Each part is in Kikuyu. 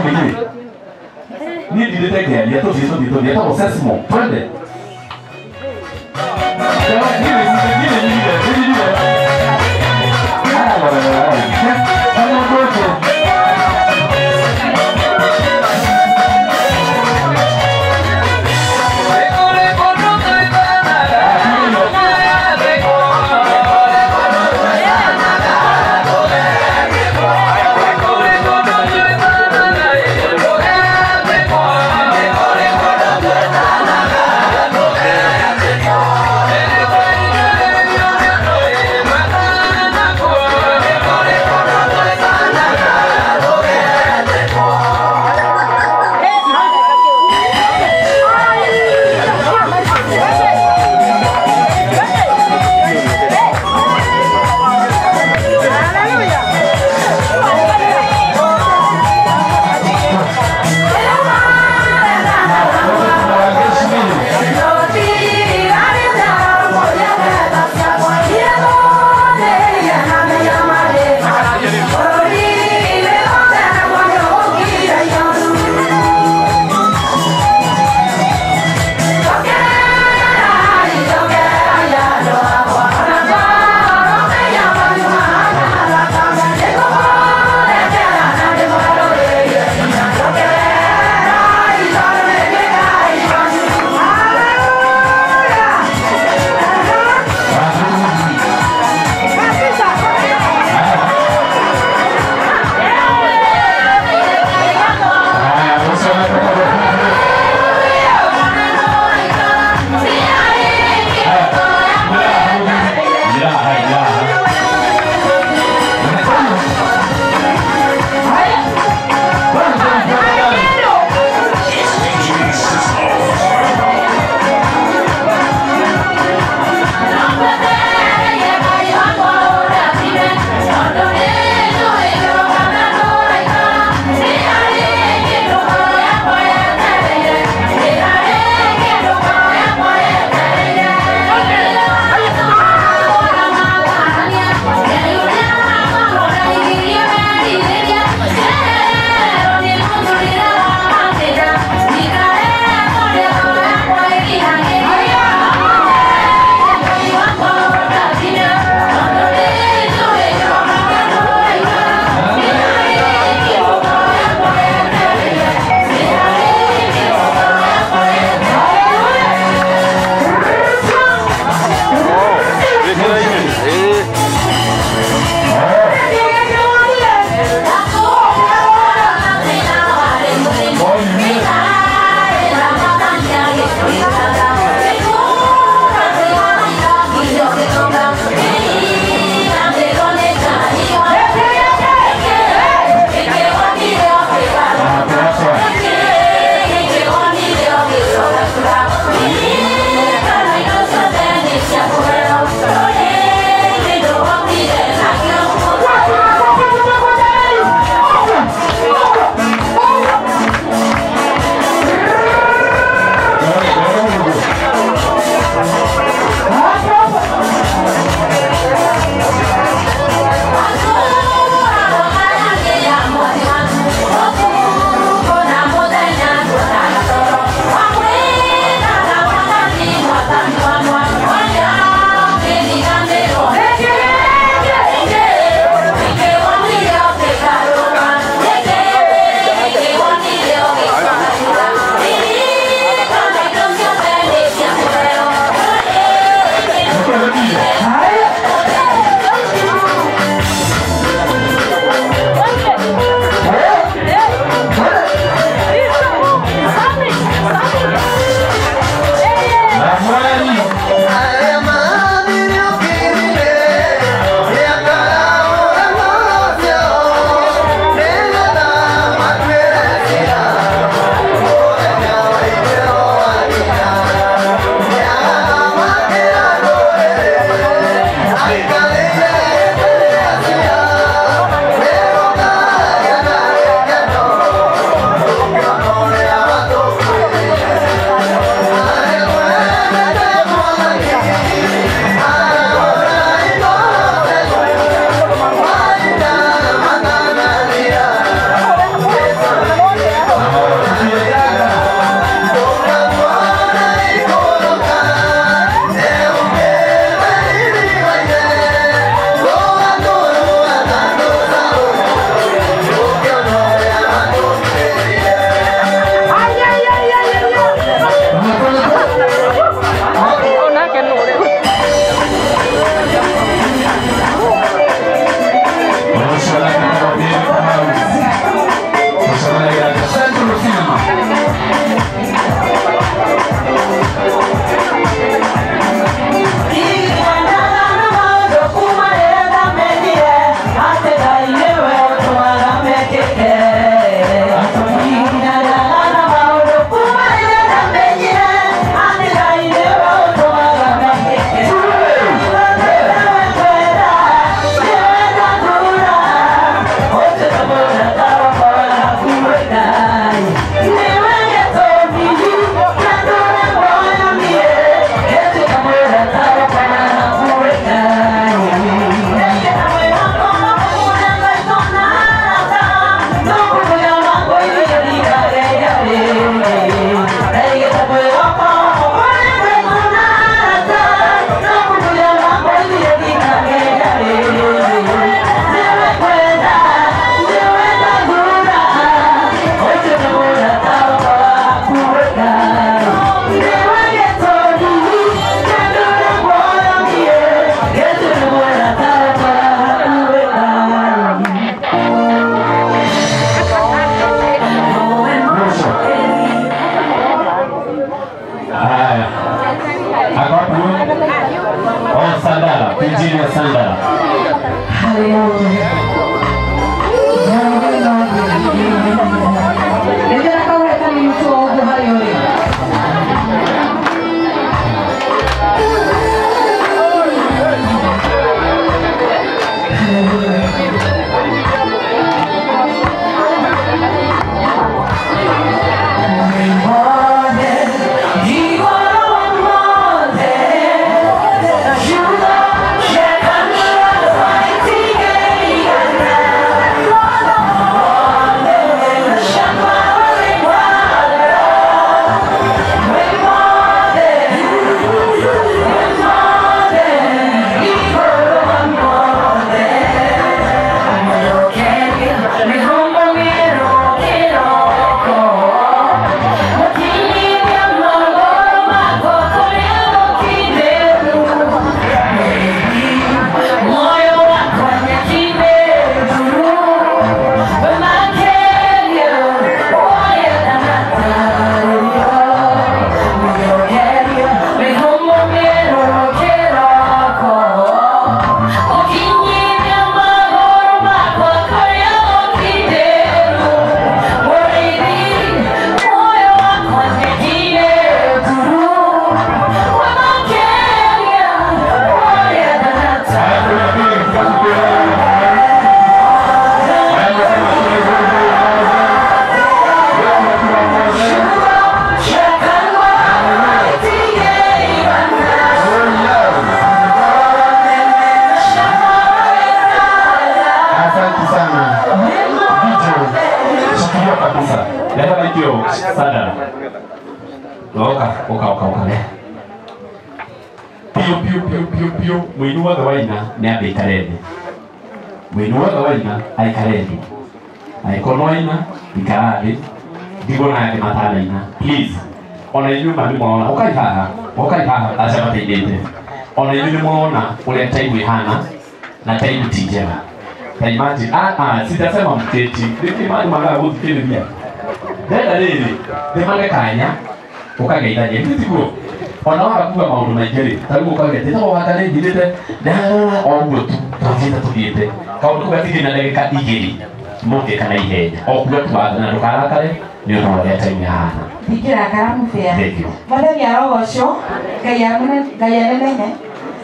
Nĩ kĩ niĩ ndindĩte ngĩaria? Tũthiĩ, tũthiĩ, tũthiĩ. Etagwo Sesmo, twende. Niĩ nĩ nyigire, nĩ nyigire. Aya, ũndũ ũcio. Aca rehe maiki ũyũ Sandara. Oka oka oka oka ne piũ piũ piũ piũ piũ. Mũini wothe waina nĩ ambe aikare thĩ. Mũini wothe waina aikare thĩ. Angĩkorwo nĩ waina ikara thĩ. Ndigwo na angĩ matanaina please. Ona inyuĩ mami mũrona ũkai haha, ũkai haha aca mateithĩte. Ona inyuĩ nĩ mũrona ũrĩa time ĩhana na time ti njega. Ta imagine, sitasema mketi nĩkĩ mani magaga gũthikĩrĩria. Ndenda rĩrĩ ndĩmane kanya ũkageithania ithuĩ tiguo. Ona waga kuga maũndũ maingĩ rĩ, ta rĩu ũkauga njĩtagwo Wangarĩ njirĩte o ũguo tu tũthiĩte tũthiĩte kaũndũ kau gatirĩ na ndagĩka igĩrĩ mũngĩka na ihenya o kuga tu na ndũkarakare nĩ ũndũ wa ũrĩa time yahana. Ndingĩrakara mũbĩa. Thank you. Mwathani arogocwo, Ngai anenehe.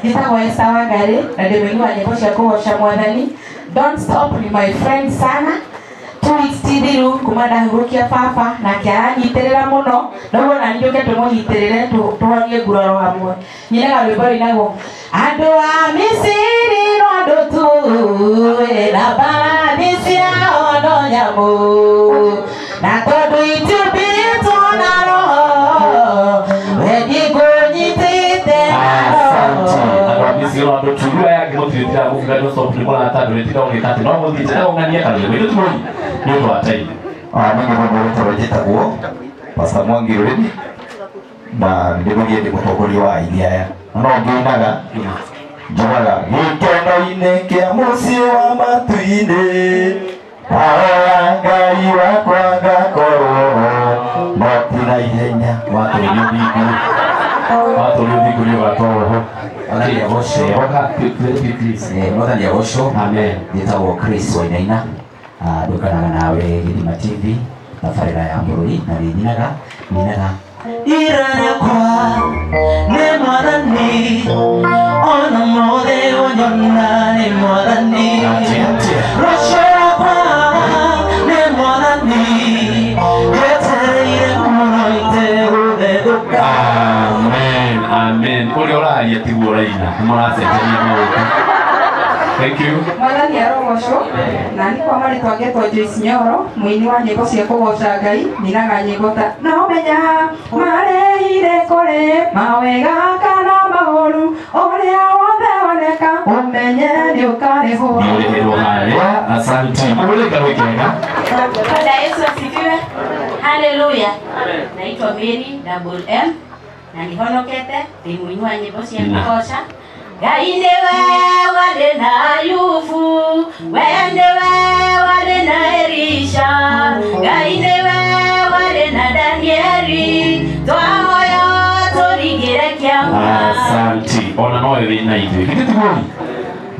Njĩtagwo Esther Wangarĩ na ndĩ mũini wa nyĩmbo cia kũgoca Mwathani. Don't stop ni my friend sana. 2 weeks ti thiru kuma ndahurũkia baba nake aranyitĩrĩra mũno noguo nani njũke tũmũnyitĩrĩre tũhonie nguraro hamwe. Nyinaga rwĩmbo rwinagwo andũ a Misiri no andũ tu na mbarathi ciao no nyamũ na tondũ itiũmbĩtwo na roho we ndikũnyitĩte na roho. Andũ a Misiri no andũ tu rĩu aya angĩ mũtirĩtira gũkiuga don't stop nĩ mũrata ndũrĩtira ũgĩka atĩ no mũthiĩte na ũng'anie karwĩmbo ithuĩ tũmũi nĩ ũndũ wa time. Niĩ nĩ mũndũ njĩtagwo Pastor Mwangi Rũrĩmĩ na ndĩmũgie ndĩ mũtongoria wa aini aya na no ngĩinaga njugaga gĩkeno-inĩ kĩa mũciĩ wa matu-inĩ ahoya Ngai wakwa ngakorwo no ti na ihenya. Watũria thingu, watũria thingu nĩ ũgatwarwo ho. Mwathani agocwo. Mwathani agocwo. Amen. Njĩtagwo Chris Wainaina, ndũkanaga nawe Gĩthima TV tabarĩra ya bũrũri na nĩ nyinaga nyinaga ira rĩakwa nĩ Mwathani ona mothe ũnyona nĩ Mwathani rũciũ rwakwa nĩ Mwathani njetereire mũno itegũthethũka. Amen, amen. Ũrĩa ũraria tiguo ũraina, nĩ mũracenjania maũndũ. Thank you. Mwathani arogocwo. Na nĩ kwa marĩtwa ngetwo Joyce Nyoro, mũini wa nyĩmbo cia kũgoca Ngai, nyinaga nyĩmbo ta no menya marehire kũrĩ mawega kana maũru, ũrĩa wothe woneka ũmenye nĩ ũkarĩhwo. Nĩ ũrĩhĩrwo harĩa. Asante. Mũrĩka rwĩkega. Bwana Yesu asifiwe. Haleluya. Naitwa Mary Double M na nĩhonokete ndĩ mũini wa nyĩmbo cia kũgoca Ngai nĩwe warĩ na Ayubu, we nĩwe warĩ na Elisha, Ngai nĩwe warĩ na Danieli, twahoya tũringĩre kĩama. Asante. Ona no wĩ na ithuĩ. Githĩ tiguo?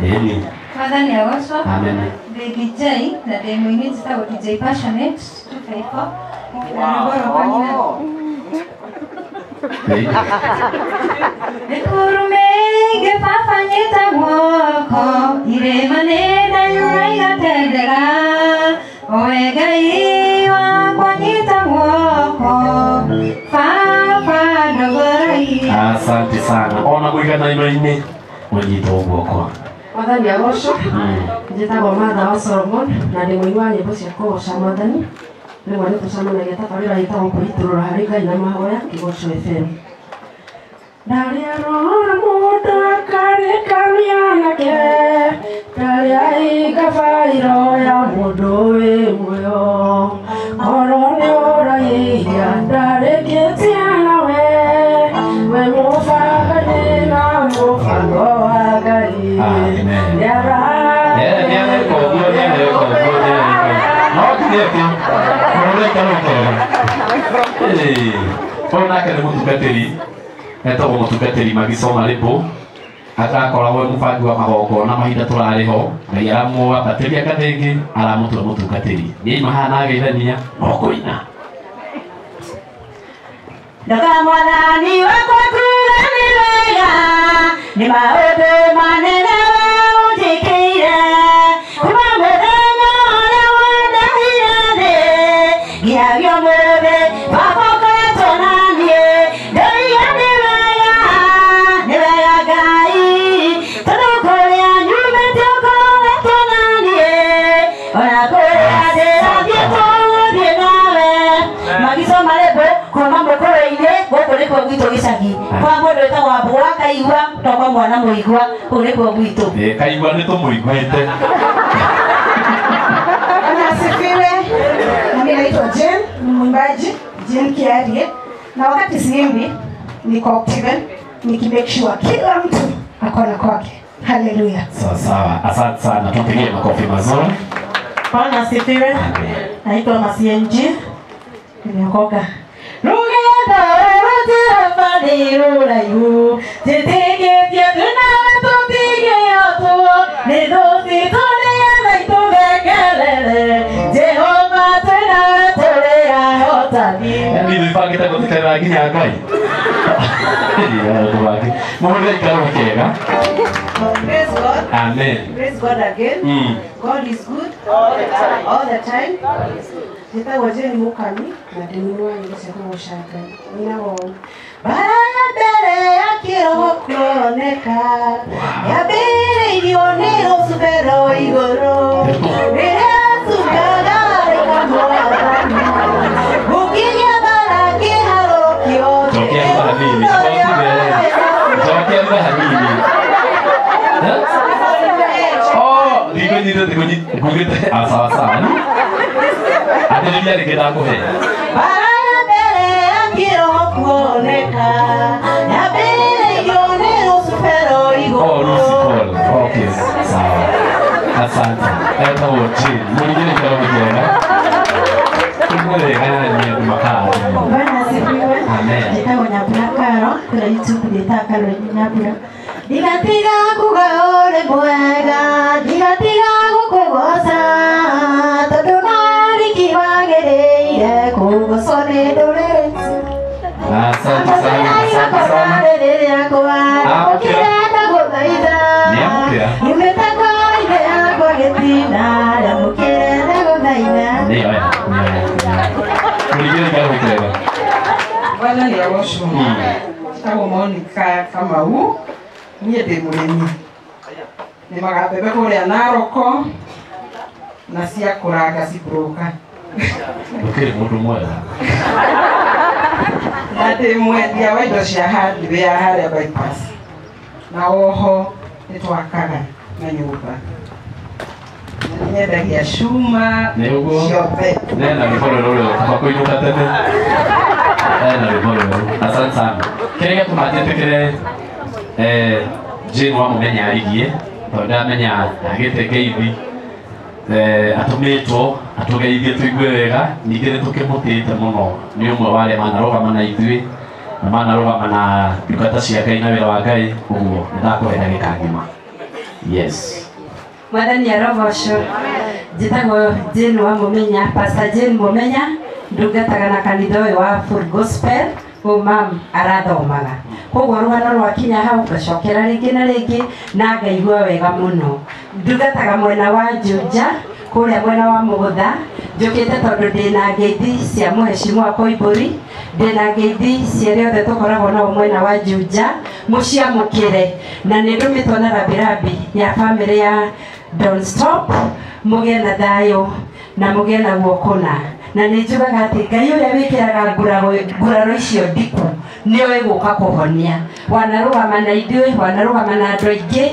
Ĩni. Mwathani agocwo. Amen. Ndĩ DJ na ndĩ mũini njĩtagwo DJ Passionate 254 na rwĩmbo rwakwa nyina Mĩkuru mĩingĩ baba nyita guoko, irĩma nĩ ndaihu igatendera, owe Ngai wakwa nyita guoko, baba ndongoragia. Asante sana. Ona mũiganaino-inĩ mũnyitwo guoko. Mwathani agocwo. Njĩtagwo Martha wa Solomon na ndĩ mũini wa nyĩmbo cia kũgoca Mwathani. Rĩmwe nĩ tũcemanagia tabarĩra ĩtagwo kwĩitũrũra harĩ Ngai na mahoya Kĩgoco FM. Ndarĩ arora mũndũ akarĩkania nake, ndarĩ ahinga bairo ya mũndũ wĩ muoyo. Korwo nĩ ũraihia ndarĩkĩtie nawe, we mũbangani na mũbango wa Ngai. Amen. Nĩara Nĩareka ũguo, nĩareka ũguo, nĩareka ũguo. No nginya mũreka rũkega. Ũyũ nake nĩ mũtungatĩri etagwo mũtungatĩri Magiso Marĩmbũ atakoragwo e mũbangi wa magongona mahinda tũrarĩ ho. Ngai aramwambatĩria ngathĩ ĩngĩ aramũtua mũtungatĩri. Nĩaima haha na ageithania no kũina. Ndoka Mwathani wakwa kuga nĩ wega, nĩ maũndũ manene we ũnjĩkĩire, kuma mũthenya ũrĩa wandehire thĩ nginyagia ũmũthĩ baba ũkoretwo na niĩ. Ndoiga nĩ wega, nĩ wega Ngai, tondũ kũrĩa nyumĩte ũkoretwo na niĩ, ona kũrĩa ndĩrathiĩ tũgũthiĩ nawe. gwitũ gĩcagi kwa mũndũ wĩtagwo Wambũgũ wa Kaigua to kwa mwana mũigua kũu nĩkuo gwitũ. Kaigua nĩ tũmũiguĩte. Asifiwe. Mimi naitwa Jane, ni mwimbaji Jane Kiarie, na wakati siimbi niko active nikimake sure kila mtu akona kwake. Haleluya. Sawa sawa, asante sana, tupigie makofi mazuri. Bwana asifiwe. Naitwa Masienji, nimeokoka. Rugendo rũtirĩ rũraihu, njĩtĩkĩtie twĩnawe tũtigĩotwo, nĩ thũ citũ nĩgetha itũthekerere, Jehova twĩnawe tũrĩ ahotani. Yaani ithuĩ ibangĩte gũthekerera nginya Ngai. Mũhũrĩre ikaro kĩega. Praise God. Amen. Praise God again. God is good all the time. All the time. Njĩtagwo Jane Mũkami na ndĩ mũini wa nyĩmbo cia kũgoca Ngai. Nyinagwo Bara ya mbere ya kĩroho kuoneka yambĩrĩirio nĩ rũcubero igũrũ rĩrĩa cungaga rĩka mwathani gũkĩgĩa mbara kĩharũrũkio. Cokia thutha hanini. Cokia thutha hanini. Oh, ndikũnyitĩte ngugĩte sawa sawa. Atĩrĩria rĩngĩ ndakũhe. Bara ya mbere ya kĩroho kuoneka yambĩrĩirio nĩ rũcubero igũrũ. Oh, Lucy Paul. Okay, sawa. Asante. Etagwo Jane. Mũrigĩre ikaro kĩega. Tũmwĩre na niĩ andũ makarathimwo. Bwana asifiwe. Amen. Njĩtagwo Nyambura Karo, kũrĩa YouTube ndĩtaga Karo Nyambura. Ndigatiga kuga ũrĩ mwega, ndigatiga gũkũgoca, tondũ nariki wagĩrĩire kũgocwo nĩ ndũrĩrĩ. Asante sana, asante sana. Amũkĩra. Nĩamũkĩra. Nyumĩte kwa ithe yakwa gĩtina, ndamũkĩre ndagũthaitha. Nĩoya, nĩoya. Mũrigĩre ikaro kĩega. Bwana nĩ agocwo. Njĩtagwo Monica Kamau, niĩ ndĩ mũrĩmi. Nĩmaga mbembe kũrĩa Naroko na cia kũranga cibroka. Ndũkĩrĩ mũndũ mwega. Na ndĩ mwendia wa indo cia hardware harĩa bypass. Na oho nĩ twakaga na nyũmba. Na nyendagia cuma Nĩ ũguo. ciothe. Nena rwĩmbo rwerũ rũrĩa kaba kũinũka tene. Ena rwĩmbo rwerũ. Asante sana. Kĩrĩa gĩatũma njĩtĩkĩre Jane wa Mũmenya arigie tondũ ndamenya agĩte ngeithi atũmĩtwo atũgeithie tũigue wega. Ningĩ nĩ tũkĩmũtĩĩte mũno, nĩ ũmwe wa arĩa manarũgama na ithuĩ na manarũgama na ndungata cia Ngai na wĩra wa Ngai, ũguo nĩ ndakũhe ndagĩka ng'ima. Yes. Mwathani arogocwo. Njĩtagwo Jane wa Mũmenya, Pastor Jane Mũmenya, ndungataga na kanitha ũyũ wa Full Gospel, ũyũ mam arathomaga. Koguo rũgano rwakinya hau ngacokera rĩngĩ na rĩngĩ na ngaigua wega mũno. Ndungataga mwena wa Juja, kũrĩa mwena wa Mũgũtha, njũkĩte tondũ ndĩna ngeithi cia mũheshimiwa Koimbũri, ndĩna ngeithi cia arĩa othe tũkoragwo nao mwena wa Juja, mũciamũkĩre. Na nĩ ndũmĩtwo na rambirambi ya bamĩrĩ ya Don't Stop, mũgĩe na thayũ na mũgĩe na guoko na. Na nĩ njugaga atĩ Ngai ũrĩa wĩkĩraga nguraro icio ndiku nĩoĩ gũka kũhonia. Wanarũgama na ithuĩ, wanarũgama na andũ aingĩ,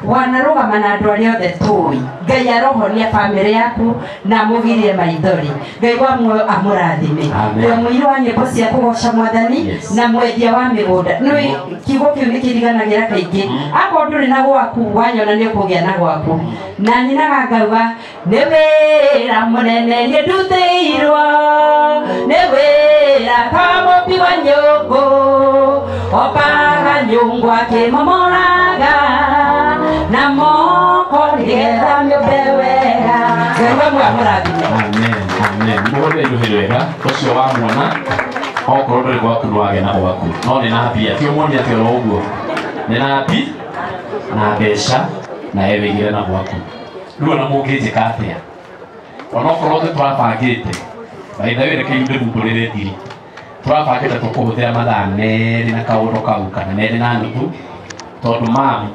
wanarũgama na andũ arĩa othe tũĩ. Ngai arohonia bamĩrĩ yaku na amũgirie maithori. Ngai wa muoyo amũrathime. Amen. Ndĩ mũini wa nyĩmbo cia kũgoca Mwathani na mwendia wa mĩgũnda. Nĩũĩ kiugo kĩu nĩkĩriganagĩra kaingĩ. Akorwo ndũrĩ na gwaku, wanyona nĩ ũkũgĩa na gwaku. Na nyinaga ngauga nĩ wĩra mũnene niĩ ndutĩirwo, nĩ wĩra ta mũmbi wa nyũngũ, ombaga nyũngũ akĩmomoraga na moko nĩgetha mĩũmbe wega. Ngai wa muoyo amũrathime. Amen, amen. Mũhũrĩre iruhĩ rwega ũcio wa muona okorwo ndũrĩ gwaku nĩwagĩa na gwaku, no nĩ na mbia, ti ũmuonie atĩ oro ũguo, nĩ na mbi na mbeca na ewĩigĩre na gwaku. Rĩu ona mũngĩnjĩka atĩa onokorwo nĩ tũrabangĩte, by the way reke ndĩmumbũrĩre thiri, tũrabangĩte tũkũhũthĩra mathaa 2 na kaũndũ kau kana 2.5 tondũ mam